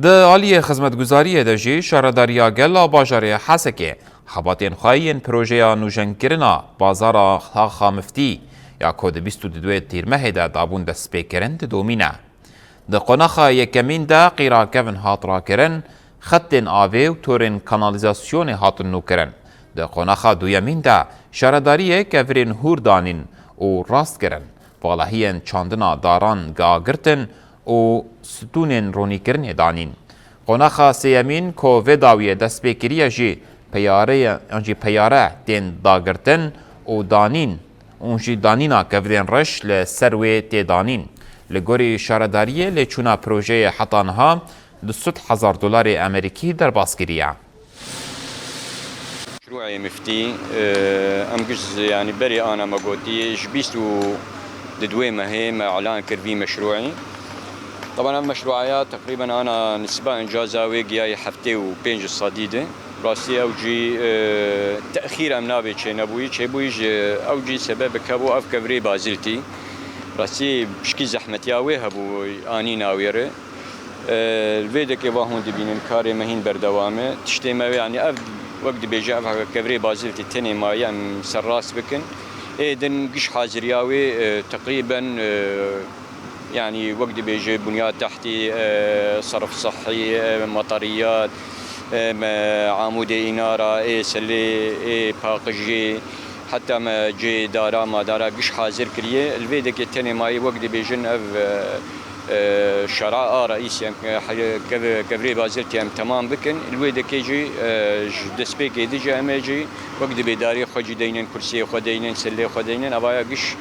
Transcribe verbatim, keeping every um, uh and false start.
Di aliyê xizmetguzariyê de jî Şaredariya Gel a bajarê Hesekê xebatên xwe yên projeya nûjenkirina bazara Taxa Miftî ya ku di bîst û duê Tîrmehê de dabûn destpêkirin didomîne. Di qonaxa yekemîn de qîra kevin hat rakirin, xetên avê û torên kanalîzasyonê hatin nûkirin. Di qonaxa duyemîn de şaredariyê kevirên hûr danîn û rast kirin, valahiyên çandina daran ga girtin û stûnên ronîkirinê danîn. Qonaxa sêyemîn ku vê dawiyê dest pê kiriye jî peyareye, yan jî peyare tên dagirtin û danîn û jî danîna kevirên reş li ser wê tê danîn. Li gorî şaredariyê lêçûna projeyê heta niha du sed hezar dolarê Amerîkî derbas kiriye. Meşruê Miftî, e, em giş, yanî berê ana me gotî, ji bîst û duê mehê me elan kir vî meşruê. Taban ev meşruaya teqrîben ana nisba encaza wê giyayê heftê û pênc sedî de. Rastî ew jî, e, texîr em nabê çênebûyî, çêbûyî ji ew jî sebebek hebû ev kevirê baziltî. Rastî pişkî zehmetiya wê hebû anîna wê re. E, li vê dekê va hûn dibînin karê me hîn berdewam e. Tiştê me wê, yanî ev wek dibêje ev kevirê baziltî tenê maye em serrast bikin. Ê din giş haziriya wê, e, teqrîben, e, yanî wek dibêje bunyat tehtî, e, serf sehî, e, meteriyat, e, me amûdê înara, ê selê, ê paqijê, heta me cê dara, madara giş hazir kiriye. Li vê dekê tenê mayî wek dibêjin ev, e, e, şara a reîsî em, e, he-, kev-, kevirê baziltî em temam bikin. Li wê dekê jî, e, ji destpêkê dijî em ê jî wek dibê darê xwe jî deynin, kursiyê xwe deynin, selê xwe deynin. Evaya giş